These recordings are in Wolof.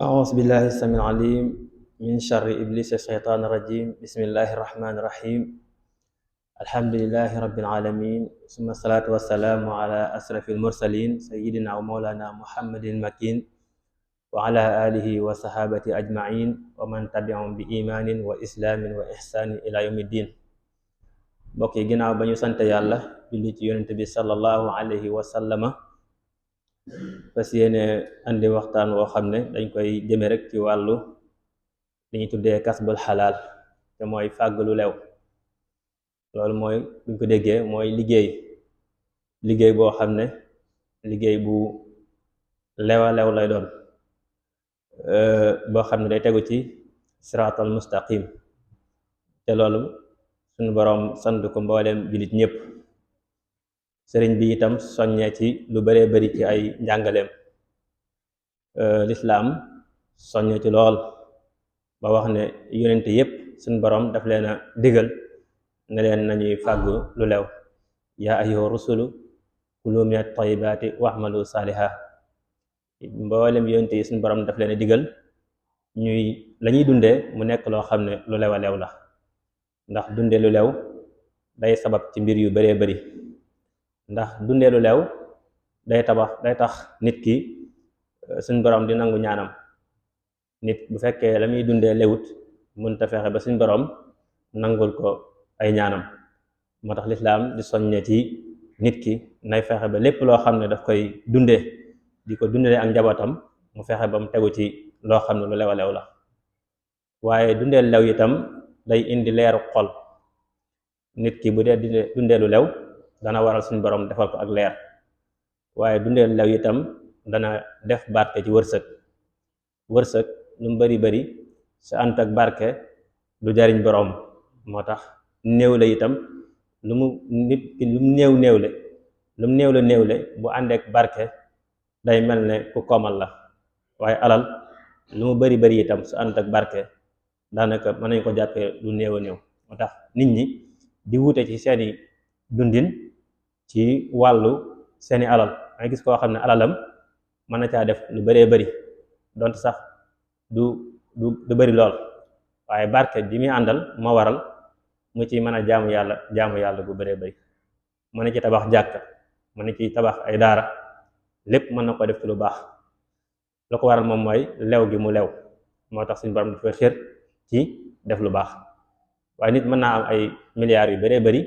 أعوذ بالله السميع العليم من شر إبليس الشيطان الرجيم بسم الله الرحمن الرحيم الحمد لله رب العالمين ثم الصلاة والسلام على أشرف المرسلين سيدنا ومولانا محمد المكين وعلى آله وصحابته أجمعين ومن تبعهم بإيمان وإسلام وإحسان إلى يوم الدين mbokk yi ginnaaw ba ñu sant yàlla julli ci yonent bi sallallahu alayhi wa sallama fas yéene andi waxtaan woo xam ne dañ koy jëme rek ci wàllu li ñu tuddee kasbul xalaal te mooy fàgg lu lew. loolu mooy buñ ko déggee mooy liggéey boo xam ne liggéey bu lewa lew lay doon, boo xam ne day tegu ci siraatal mustaqim te loolu suñu boroom sant ko mbooleem jullit ñépp. sëriñ bi itam soññee ci lu baree bari ci ay njàngaleem. lislaam soññee ci lool ba wax ne yonent yépp suñu boroom daf leen a digal ne leen nañuy fàggu lu lew. yaa ayyuha rusulu kulu minat tayyibaati wa'malu saaliha. mboolem yonent yi suñu boroom daf leen a digal lañuy dundee mu nekk loo xam ne lu lew a lew la, ndax dundee lu lew day sabab ci mbir yu baree bari. ndax dundee lu lew day tax nit ki suñ borom di nangu ñaanam. nit bu fekkee la muy dundee lewut mënta fexe ba suñ borom nangul ko ay ñaanam. moo tax lislaam di soññe ci nit ki nay fexe ba lépp loo xam ne daf koy dundee di ko dundee ak njabootam mu fexe ba mu tegu ci loo xam ne lu lew a lew la. waaye dundee lew itam day indi leeru xol. nit ki bu dee dundee lu lew dana waral suñu borom defal ko ak leer, waaye dundee lew itam dana def barke ci wërsëg lu mu bari sa ànd ak barke du jariñ borom. moo tax néew la itam lu mu néewle bu àndeek barke day mel ne ku komal la. waaye alal lu mu bari itam sa ànd ak barke daanaka mën nañ ko jàppee lu néew a néew. moo tax nit ñi di wute ci seeni dundin ci wàllu seeni alal. ngay gis koo xam ne alalam mën na caa def lu baree bari donte sax du bari lool, waaye barke bi muy àndal moo waral mu ci mën a jaamu yàlla bu baree bari. mën na ci tabax jàkka, mën na ci tabax ay daara, lépp mën na ko def ci lu baax. la ko waral moom mooy lew gi mu lew. moo tax suñu borom dafa xër ci def lu baax. waaye nit mën naa am ay milliards yu baree bari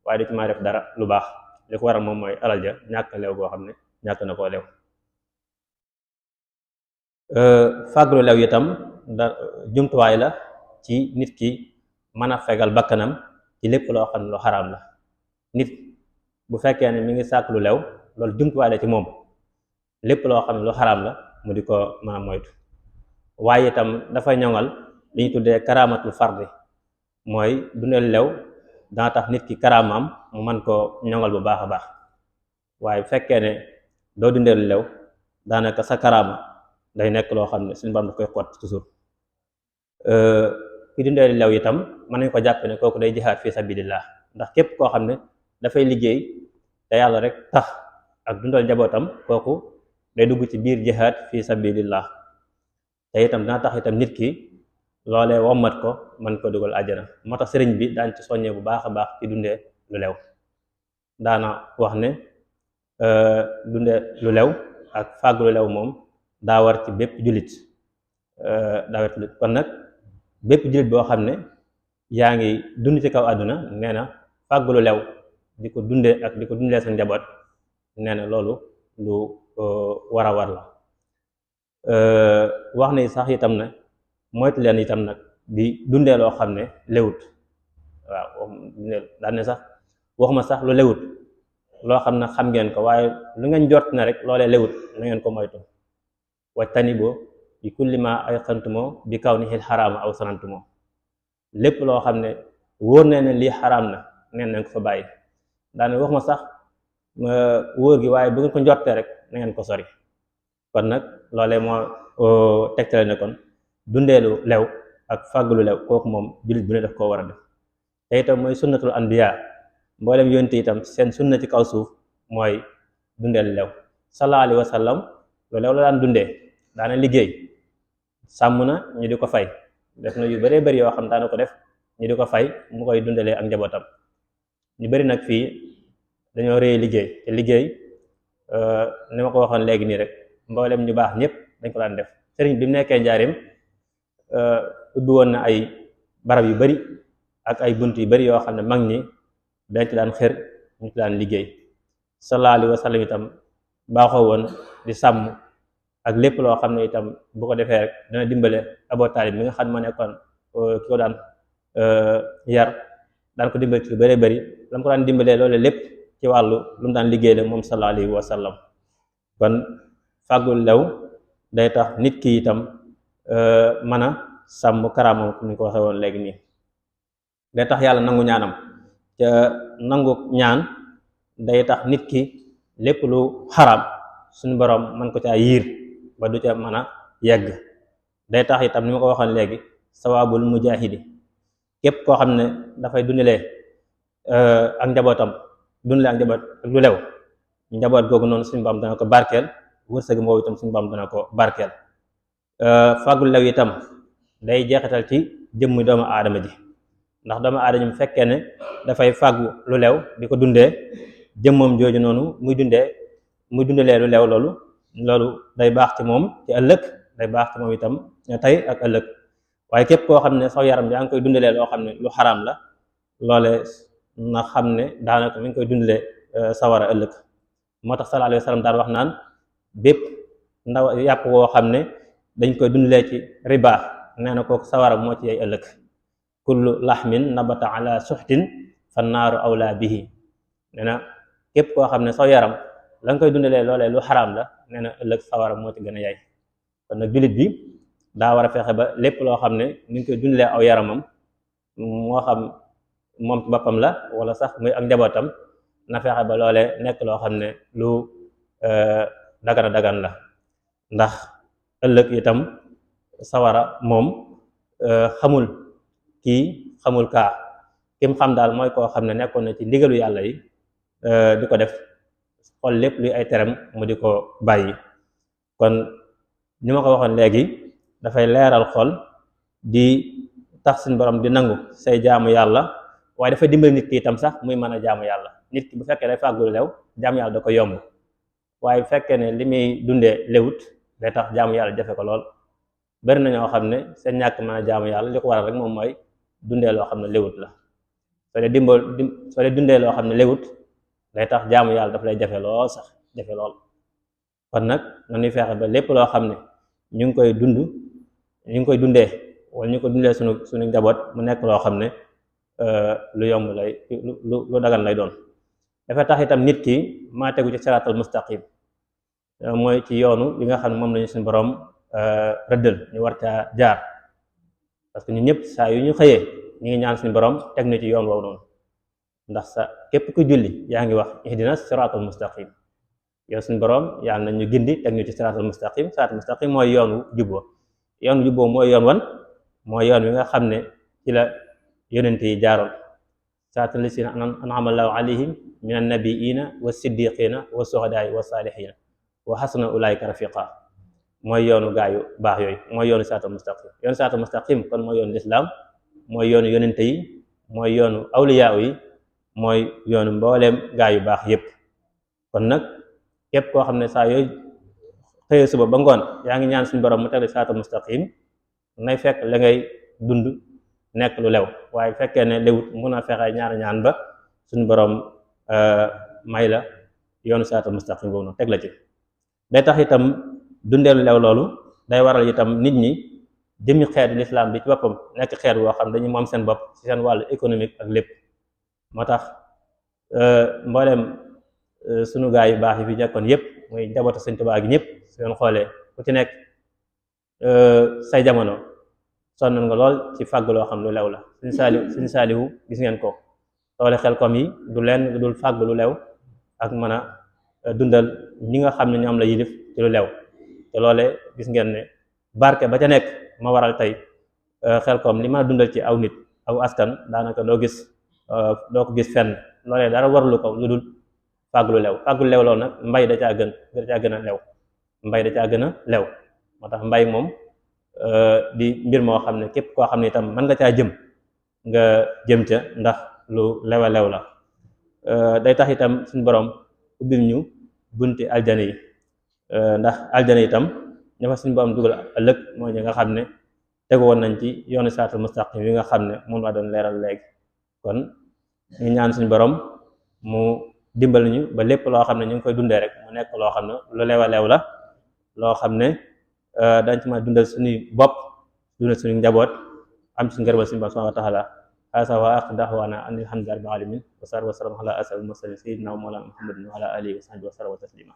waaye du ci maa def dara lu baax. li ko waral moom mooy alal ja ñàkk lew goo xam ne ñàkk na koo lew. fàgglu lew itam jumtuwaay la ci nit ki mën a fegal bakkanam ci lépp loo xam ne lu xaraam la. nit bu fekkee ne mi ngi sàkk lu lew, loolu jumtuwaay la ci moom lépp loo xam ne lu xaraam la mu di ko mën a moytu. waaye itam dafay ñoŋal li ñu tuddee karaamatul fardi, mooy dundeel lew dana tax nit ki karaamaam mu mën koo ñoŋal bu baax a baax. waaye bu fekkee ne doo dundee lu lew daanaka sa karaama day nekk loo xam ne suñu borom daf koy xoot toujours. ki dundee lu lew itam mën nañ ko jàpp ne kooku day jihaad fi sabilillah, ndax képp koo xam ne dafay liggéey te yàlla rek tax ak dundal njabootam, kooku day dugg ci biir jihaad fi sabilillah. te itam dana tax itam nit ki loolee wommat ko mën ko dugal àjjana. moo tax sëriñ bi daan ci soññee bu baax a baax ci dundee lu lew. daana wax ne dundee lu lew ak fàgg lu lew moom daa war ci bépp jullit. kon nag bépp jullit boo xam ne yaa ngi dund ci kaw àdduna, nee na fàgg lu lew di ko dundee sa njaboot, nee na loolu lu war a war la. wax na sax itam ne moytu leen itam nag di dundee loo xam ne lewut. waaw daan ne sax waxuma sax lu lewut, loo xam ne xam ngeen ko, waaye lu ngeen jort na rek loolee lewut na ngeen ko moytu. wajtanibu bi kulli ma ayqantumoo bi kawnihil xaraama aw sanantumoo. lépp loo xam ne wóor na ne lii xaraam na neen nañ ko fa bàyyi. daane waxuma sax wóor gi, waaye bu ngeen ko njortee rek na ngeen ko sori. kon nag loolee moo tegtale ne kon dundeelu lew ak fàggulu lew kooku moom jullit bu ne daf koo war a def. te itam mooy sunnatul anbiya, mboolem yonte itam seen sunna ci kaw suuf mooy dundeel lew. sallallahu alayhi wa sallam lu lew la daan dundee, daana liggéey sàmm na ñu di ko fay, def na yu bëree bëri yoo xam daana ko def ñu di ko fay mu koy dundalee ak njabootam. ñu bëri nag fii dañoo réy liggéey te liggéey ni ma ko waxoon léegi nii rek mboolem ñu baax ñëpp dañ ko daan def. sëriñ bi mu nekkee njaarim ubbi woon na ay barab yu bari ak ay bunt yu bari yoo xam ne mag ñi dañ ci daan xër ñu ci daan liggéey. sallallahu alayhi wa sallam itam baaxoo woon di sàmm ak lépp loo xam ne itam bu ko defee rek dana dimbale Abu Taalib mi nga xam ma nekkoon ki ko daan yar daan ko dimbale ci lu bëree bëri la mu ko daan dimbalee loolu lépp ci wàllu lu mu daan liggéey la moom sallallahu alayhi wa sallam. kon fàggul lew day tax nit ki itam mën a sàmm karaamam comme ni ko waxee woon léegi nii. day tax yàlla nangu ñaanam ca nangu ñaan day tax nit ki lépp lu xaraam suñu borom mën ko caa yiir ba du ca mën a yegg. day tax itam ni ma ko waxoon léegi sawaabul mujahidi képp koo xam ne dafay dundalee ak njabootam dundalee ak njaboot ak lu lew njaboot googu noonu suñu borom dana ko barkeel, wërsëg boobu itam suñu borom dana ko barkeel. fàggul lew itam day jeexital ci jëmmi doomu aadama ji, ndax doomu aadama ji mu fekkee ne dafay fàggu lu lew di ko dundee jëmmam jooju noonu muy dundalee lu lew loolu day baax ci moom ci ëllëg, day baax ci moom itam tey ak ëllëg. waaye képp koo xam ne saw yaram yaa ngi koy dundalee loo xam ne lu xaraam la loole na xam ne daanaka mi ngi koy dundalee sawara ëllëg. moo tax sallallahu alayhi wa sallam daan wax naan bépp ndaw yàpp woo xam ne dañ koy dundalee ci riba nee na kooku sawara moo ci yey ëllëg. kullu laxmin nabata ala suxtin fa naaru awla bihi nee na képp koo xam ne saw yaram la nga koy dundalee loolee lu xaraam la nee na ëllëg sawara moo ci gën a yay. kon nag jullit bi daa war a fexe ba lépp loo xam ne ni ngi koy dundalee aw yaramam moo xam moom ci boppam la wala sax muy ak njabootam na fexe ba loolee nekk loo xam ne lu dagan la, ndax ëllëg itam sawara moom xamul kii xamul kaa kim xam daal mooy koo xam ne nekkoon na ci ndigalu yàlla yi di ko def xool lépp luy ay terem mu di ko bàyyi. kon ni ma ko waxoon léegi dafay leeral xol di tax suñu borom di nangu say jaamu yàlla, waaye dafay dimbali nit ki itam sax muy mën a jaamu yàlla. nit ki bu fekkee day fàggul lew jaamu yàlla da ko yomb, waaye bu fekkee ne li muy dundee lewut day tax jaamu yàlla jafe ko lool. bari na ñoo xam ne seen ñàkk mën a jaamu yàlla li ko waral rek moom mooy dundee loo xam ne lewut la. soo dee dundee loo xam ne lewut day tax jaamu yàlla daf lay jafe lool sax jafe lool. kon nag nañuy fexe ba lépp loo xam ne ñu ngi koy dundee wala ñu ko dundee suñu njaboot mu nekk loo xam ne lu yomb lay lu dagan lay doon. dafa tax itam nit ki maa tegu ci siraatal mustaqim mooy ci yoonu li nga xam ne moom lañu suñu borom rëddal ñu war caa jaar, parce que ñun ñëpp saa yu ñu xëyee ñu ngi ñaan suñu borom teg na ci yoon woowu noonu, ndax sa képp ku julli yaa ngi wax ihdina siraatal mustaqim, yow suñu borom yàlla na ñu gindi teg ñu ci siraatal mustaqim mooy yoonu jubboo. yoonu jubboo mooy yoon wan mooy yoon wi nga xam ne ci la yonent yi jaaroon, siraatal lazina an'ama Allahu alayhim minan nabiyina wa siddiqina wa suhadaai wa salihina wa hasuna ulaika rafiqa. mooy yoonu gaayu baax yooyu mooy yoonu siraatal mustaqim. yoonu siraatal mustaqim kon mooy yoonu lislaam, mooy yoonu yonente yi, mooy yoonu awliyaa yi, mooy yoonu mbooleem gaayu baax yépp. kon nag képp koo xam ne saa yooyu xëyee suba ba ngoon yaa ngi ñaan suñu borom mu teg siraatal mustaqim nay fekk la ngay dund nekk lu lew, waaye fekkee ne lewut mun a fexe ñaan ba suñu borom may la yoonu siraatal mustaqim boobu noonu teg la ci. day tax itam dundeelu lew loolu day waral itam nit ñi jëmmi xeetu lislaam bi ci boppam nekk xeet woo xam dañu moom seen bopp ci seen wàllu économique ak lépp. moo tax mbooleem sunu gaa yu baax yi fi jekkoon yépp muy njabootu Sëñ Tuubaa gi ñëpp seen xoolee ku ci nekk say jamono sonn nga lool ci fàgg loo xam lu lew la. Sëñ Saaliwu gis ngeen ko toole Xelkom yi du leen dul fàgg lu lew ak mën a dundal ñi nga xam ne ñoom la yilif ci lu lew, te loole gis ngeen ne barke ba ca nekk ma waral tey Xelkom li mën a dundal ci aw nit aw askan daanaka doo ko gis fenn. loolee dara warlu ko lu dul fàgg lu lew. fàgg lu lew loolu nag mbay da caa gën a lew, mbay da caa gën a lew. moo tax mbay moom di mbir moo xam ne képp koo xam ne itam mën nga caa jëm nga jëm ca ndax lu lew a lew la day tax itam suñu borom ubbil ñu bunti aljana yi ndax aljana itam ña fa suñu borom dugal ëllëg mooy ñi nga xam ne tegu woon nañ ci yoonu siraatal mustaqim yi nga xam ne moom laa doon leeral léegi kon ñu ñaan suñu borom mu dimbal ñu ba lépp loo xam ne ñu ngi koy dundee rek mu nekk loo xam ne lu lew a lew la loo xam ne dañ ci ma dundal suñuy bopp dundal suñu njaboot am ci ngërëmal suñu borom subhanahu wa taala hasa wa aaxiru da'waana an alhamdulillahi rabbil alamin wa salaatu wa salaamu ala ashrafil mursalin sayyidina wa mawlana muhammadin wa ala alihi wa sahbihi wa sallam wa taslima